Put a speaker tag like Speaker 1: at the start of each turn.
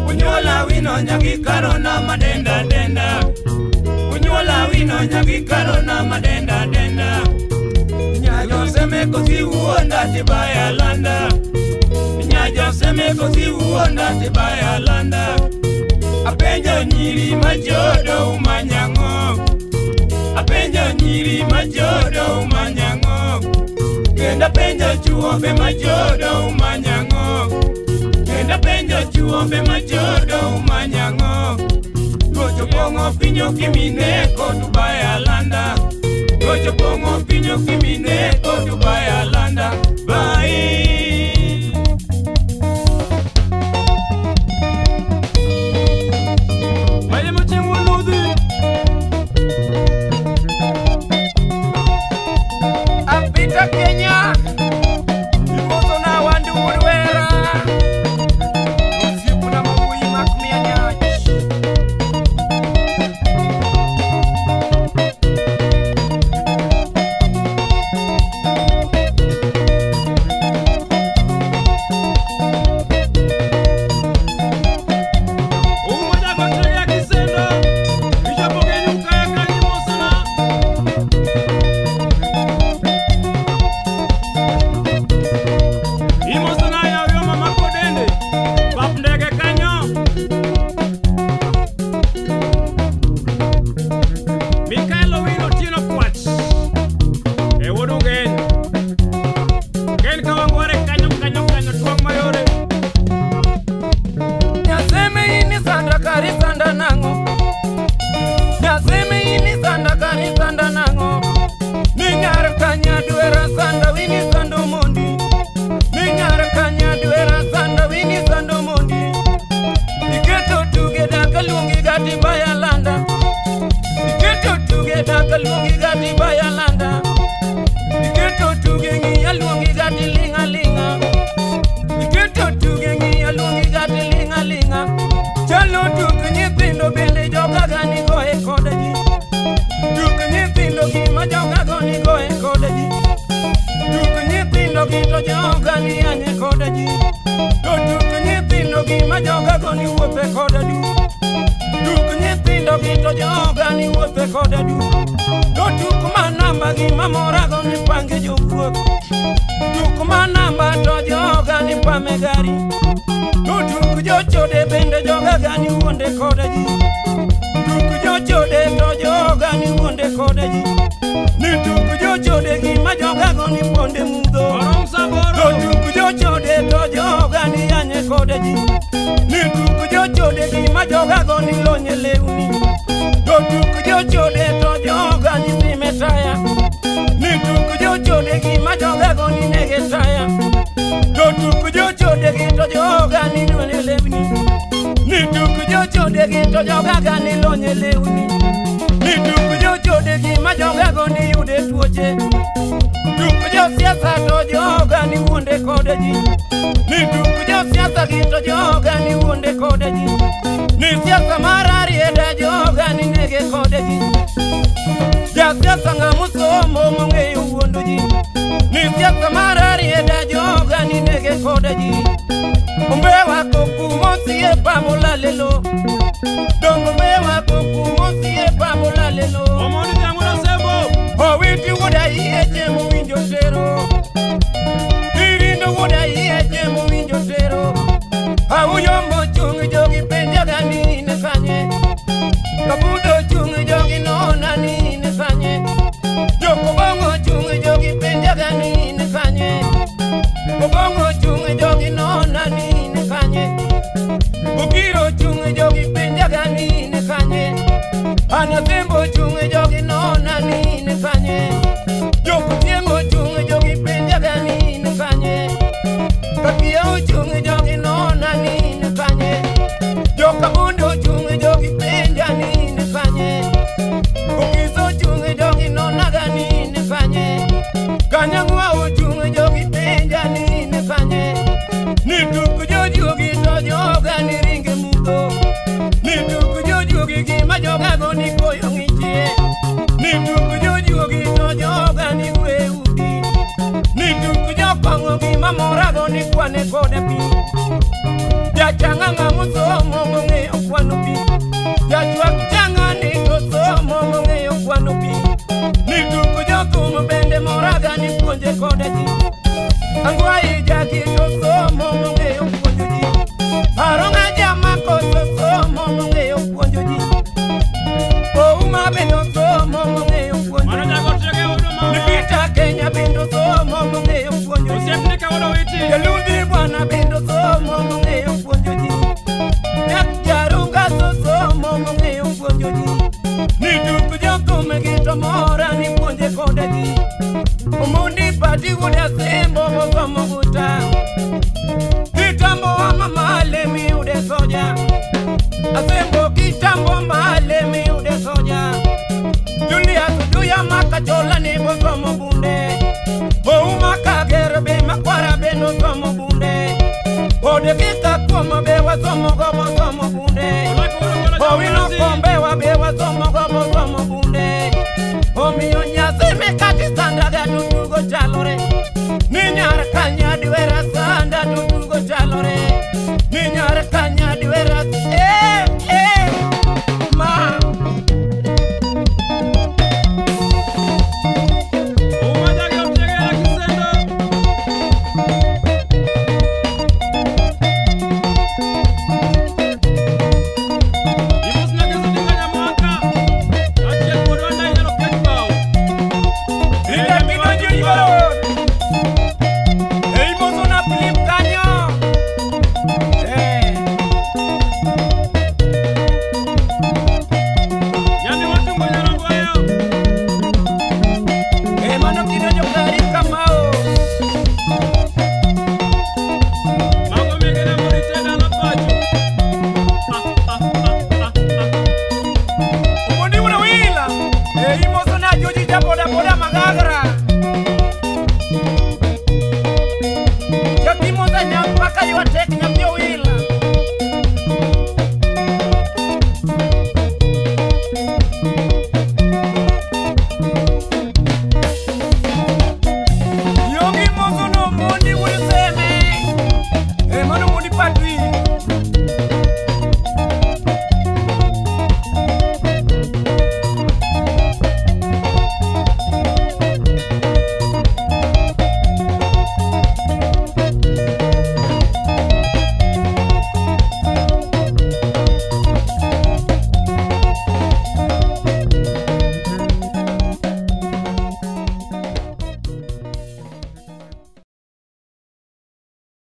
Speaker 1: Unyuola wino nyagi karona madenda denda. Unyuola wino Nyonya gikalo na madenda denda. Nyajo seme kosi uonda tibaya landa. Nyajo seme kosi uonda tibaya landa. Apenjo nyiri majodo umanyango. Apenjo nyiri majodo umanyango. Kenda penjo chuo be majodo umanyango. Kenda penjo chuo be majodo umanyango. Gocho pongo pinyo kimine ko Dubai landa. Gocho pongo pinyo kimine ko Dubai landa. Bye.
Speaker 2: Apita Kenya, imoto na wandu urwera. Usiku na mabui makumianya.
Speaker 1: Jaludhi bwana bendo somo mong'eyo puonjo ji. Nyak jarunga so somo mong'eyo puonjo ji. Ni tuk jothum gi to mora ni puonje koda ji. Omondi pati wuod Asembo mosomo guta. Kitambo wa mama miyude soja. Asembo kitambo male miyude soja. Julius Oduya makachola ni bosomo bunde. Ouma Kagere be makwara be nosomo bunde. Ode kika kuoma be wasomo go.